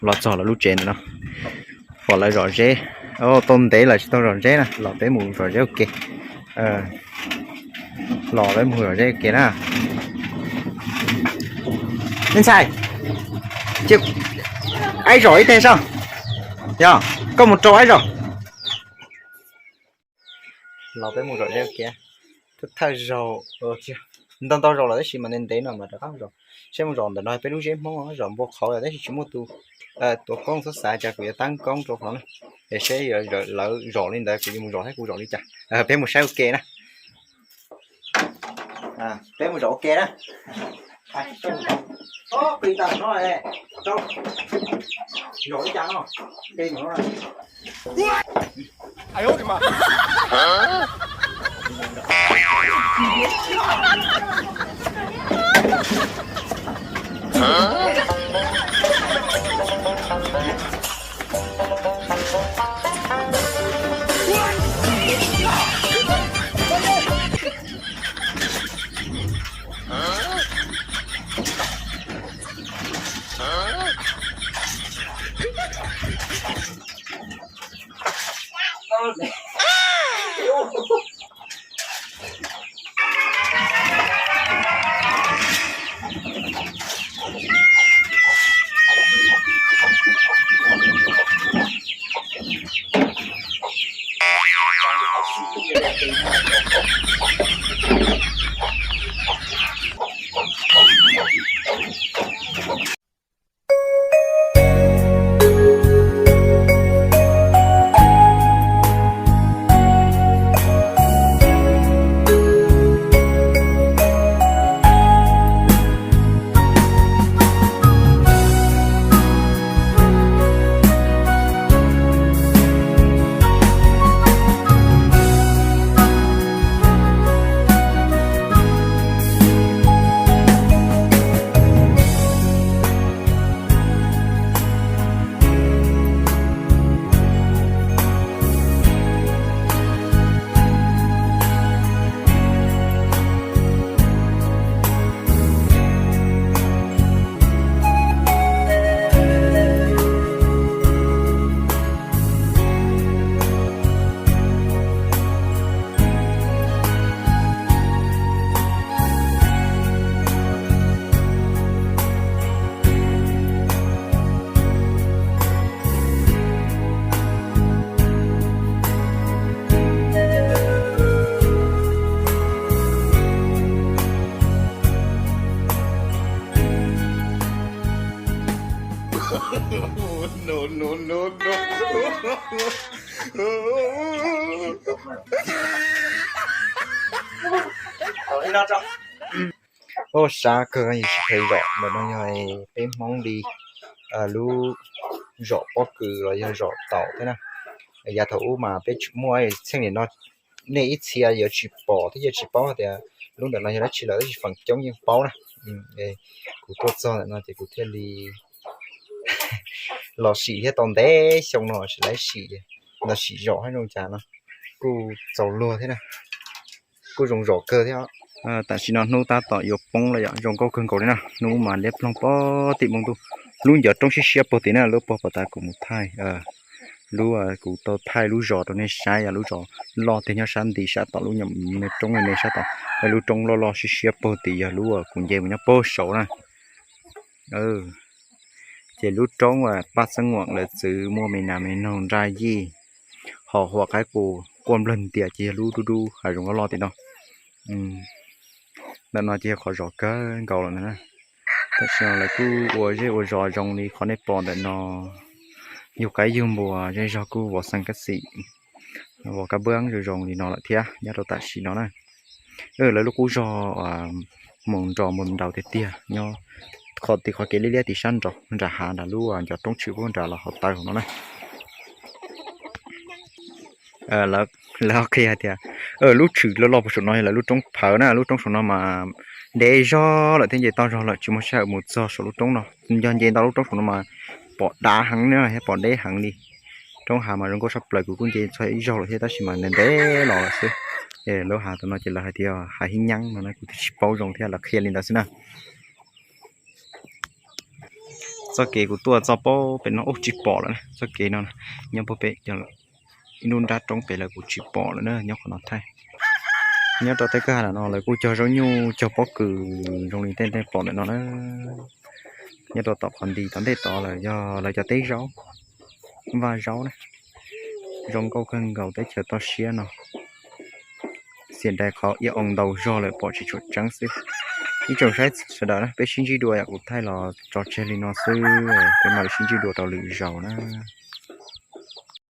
Los txog lawv lub tsev ntawm no, pom lawv zom zeb. Tau ntev lawm tsis tau zom zeb na, los peb mus zom zeb ua ke. Los peb mus zom zeb ua ke na. Me ntxhais, aib zom ib teg soj. Yog koj mus rau aib zom. Los peb mus zom zeb ua ke. Thawj zaug, ntau ntau zaus lawm tab sis mas ntev ntev no mas rov qab zom. Seb mus zom ntawm no peb lub zeb Hmoob zom npua qhauv tab sis tsis muaj tus tuav koob, txhob xav cas kuv yuav tab koob rau qhov na. Es seb lawv zom li ntawd kuv yuav mus zom thiab kuv zom li cas, peb mus saib ua ke na. Peb mus zom ua ke na. Plig tag no, zom li cas no. Ua sab kawg, yus tsis kheev zom. Ntawm no yog peb Hmoob li lub zom pob kws los yog zom taum thiab na. Yav thaum ub mas peb tsis muaj, txheej niam no nej ib txhia yuav tsis pom thiab yuav tsis paub tias lub ntawm no yog dab tsi lawm, tab sis feem coob yeej paub na. Kuv tuaj txog ntawm no ces kuv thiaj li los sim thiab, tau ntev xyoo no tsis laiv sim, los sim zom hab zoo cas no, kuj txaus luag thiab na, kuj zoo zom kawg thiab. Tam sim no hnub tab tom yuav poob lawm yom, zoo nkauj kawg nkaus li na, hnub mas liab ploog pob tim npoo ntuj. Lub ncov roob siab siab puag tim na, lub puag pas tas kuv mus thaij, lub kuv tau thaij lub zos rau nej saib, yog lub zos loj tiag nyob sab nti sab tom lub nyuam me roob me me sab tom, lub roob loj loj siab siab puag tim yog lub kuv nce mus nyob puag saud na. Ces lub roob Paj Xeeb Muam lawv txwv muaj me nas me noog nraj yij, ho huam qaib qus quaj nplawg ntias ces yog lub dub dub hav zoov loj loj tim no. Ntawm no ces yog qhov zos kawg nkaus lawm na. Tam sim no lawv kuj ua zej ua zos zoo li qhov nej pom ntawm no, yug qaib yug npua, zej zog kuj vov xees kab xim, vov kab npab zoo zoo li no lawm thiab nyob rau tam sim no na. Lawv lub qub zog mus nrov mus nraus tiag tiag nyob qhov tim qhov kev liab liab tim sab nraud nram hav nram lub ncov roob tshwm puag nram los hauv taw hauv no na. Lawv qhia hais tias lub tshwm loj loj puag saum no yog lawv lub roob phawv na, lub roob saum no mas ntev zog lawm thiab nce toj zog lawm tsis muaj sij hawm mus txog saum lub roob no. Yog nce ntau lub roob saum no mas pom dav heev na, pom deb heev li. Roob hav mas zoo nkauj tshaj plaws, kuv kuj nce txog ib zaug lawm thiab tab sis mas ntev ntev los lawm xwb. Es lub hav tom no ces lawv hais tias hav hib nyeeb no na, kuv twb tsis paub zoo thiab, lawv qhia li ntawd xwb na. Txoj kev kuv tuaj txog pem no ub tsis pom lawm na, txoj kev no nyob pem ib lub nrab roob pem lawm kuv tsis pom lawm na, nyob qhov no thaij. Nyob rau tej kwj ha no lawv kuj cog zaub nyuj cog pob kws zoo li tej nej pom ntawm no na. Nyob rau tom qhov nti tom ntej tod lawm yog lawv cov teb zaub, vaj zaub na, zoo nkauj kawg nkaus teb chaws toj siab no. Xiam dais qhov ib oo ntau zog lawm pom tsis tshua tseeb xwb. Ib tsoom saib sawv daws na, peb sib ntsib dua yom, kuv thaij los tso tseg li no xwb, peb mam li sib ntsib dua rau lwm zaus na.